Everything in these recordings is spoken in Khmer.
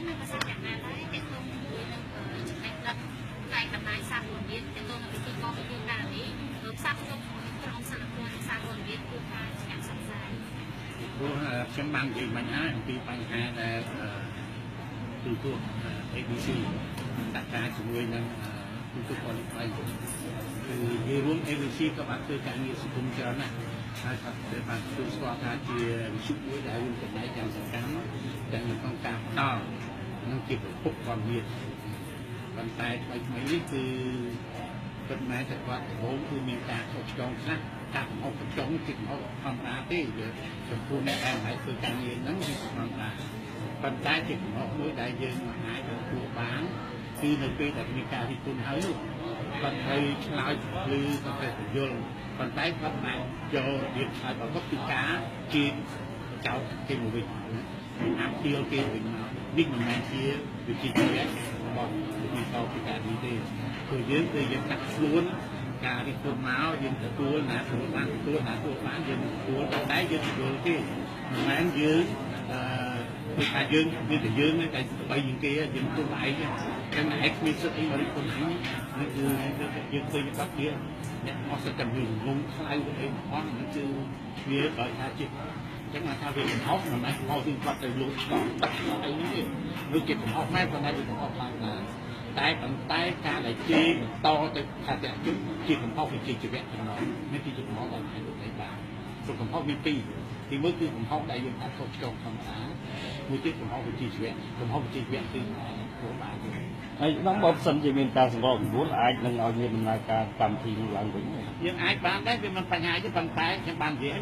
មានប្រសាសន៍យ៉ាងណាដែរទាក់ទងជាមួយនឹងចំណេះដឹងផ្នែកបណ្ដាញសារព័ត៌មានទាក់ទងនឹងពិធីករពិធីការនេះផ្សារភ្ជាប់ជាមួយនឹងក្រុមសារព័ត៌មានសារព័ត៌មានគឺថាជាអ្នកផ្សព្វផ្សាយ ព្រោះខ្ញុំបាននិយាយមិញហើយអំពីបញ្ហាដែលទូទស្សន៍ ABC សហការជាមួយនឹងទូទស្សន៍ប៉ុលី3គឺនិយាយរួម ABC ក៏បានធ្វើការងារសង្គមច្រើនណាស់ហើយក៏បានទទួលស្គាល់ថាជាវិទ្យុមួយដែលរួមចំណែកយ៉ាងសកម្មទាំងនៅក្នុងការផ្ដល់និងជាប្រភពព័ត៌មានប៉ុន្តែថ្មីថ្មីនេះគឺពិតមែនតែគាត់ដំបូងគឺមានការខុសឆ្គងខ្លះការកំហុសឆ្គងជាកំហុសធម្មតាទេចំពោះអ្នកដែលមិនធ្វើការងារហ្នឹងវាធម្មតាប៉ុន្តែជាកំហុសមួយដែលយើងមិនអាចទទួលបានគឺនៅពេលដែលមានការរិះគន់ហើយនោះគាត់ត្រូវឆ្លើយឬគាត់ត្រូវពន្យល់ប៉ុន្តែគាត់បានយករបៀបឆ្លើយរបស់គាត់គឺការជាចោទគេមកវិញអាប់ទៀលគេវិញមកនេះមិនមែនជាវិជ្ជាជីវៈរបស់វិទ្យាពិការនេះទេគឺយើងដាក់ខ្លួនការរិះគន់មកយើងទទួលណាទទួលបានទទួលណាទទួលបានយើងទទួលតែយើងយល់ទេមិនមែនយើងគឺថាយើងមានតែយើងតែបីជាងគេយើងទូឯងចឹងឯងគ្មានសិទ្ធិអីមករិះគន់ឯងនេះគឺយើងឃើញគាត់វាអ្នកអស់សិទ្ធិតែមានងងខ្លៅអីអស់ហ្នឹងគឺវាបើថាជាចឹងថាវាកំហុសមិនមែនកំហុសគឺគាត់ទៅលួចឆ្លងទឹកអីនេះទេនោះជាកំហុសមែនប៉ុន្តែវាកំហុសឡើងណាតែប៉ុន្តែការដែលជេរបន្តទៅថាតែជនជាកំហុសវិជ្ជាជីវៈចំណងនេះគឺជាកំហុសដែលអាចទទួលបានព្រោះកំហុសមានពីរទីមួយគឺកំហុសដែលយើងថាខុសឆ្គងធម្មតាមួយទៀតកំហុសវិជ្ជាជីវៈកំហុសវិជ្ជាជីវៈគឺទទួលបានទេ ហើយដល់បើសិនជាមានការសម្របសម្រួលអាចនឹងឲ្យមានដំណើរការកម្មវិធីនោះឡើងវិញ យើងអាចបានដែរវាមិនបញ្ហាទេប៉ុន្តែខ្ញុំបាននិយាយ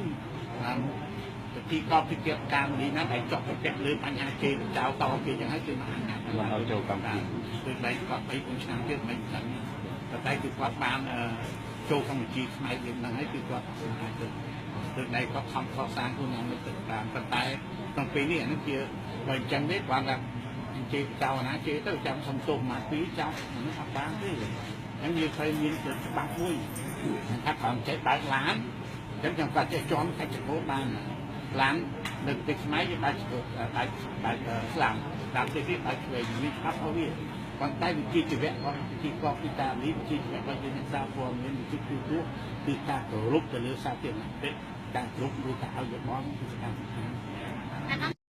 ពិធីកពិធីការនេះណាដែលចុះប្រពាក់លើបញ្ហាជេរចោលតគេចឹងហើយគឺមិនអាច មិនឲ្យចូលកម្មវិធី គឺបែរគាត់3 4ឆ្នាំទៀតមិនដឹងប៉ុន្តែគឺគាត់បានចូលកម្ពុជាផ្នែកយើងហ្នឹងហើយគឺគាត់អាចទៅលើដៃគាត់ខំកសាងខ្លួនយ៉ាងមិនទៅតាមប៉ុន្តែក្នុងពេលនេះអានេះជាបើអញ្ចឹងទេគាត់ថាជេរចោលណាជេរទៅចាំសុំទោសមកពីចោលអានេះអត់បានទេអញ្ចឹងយើងត្រូវមានច្បាប់មួយថាគាត់ចេះបើកឡានអញ្ចឹងខ្ញុំគាត់ចេះជន់កាច់ចកោបានឡាននៅប្រទេសខ្មែរយើងបើកបើកបើកស្លាមតាមប្រទេសគេបើកឆ្វេងមានច្បាប់របស់វាប៉ុន្តែវិជ្ជាជីវៈរបស់ពិធីកពិតានេះវិជ្ជាជីវៈរបស់យើងអ្នកសារព័ត៌មានវិជ្ជាទូទស្សន៍គឺការគោរពទៅលើសាធារណជនការគោរពឬការឲ្យយោបល់គឺសំខាន់។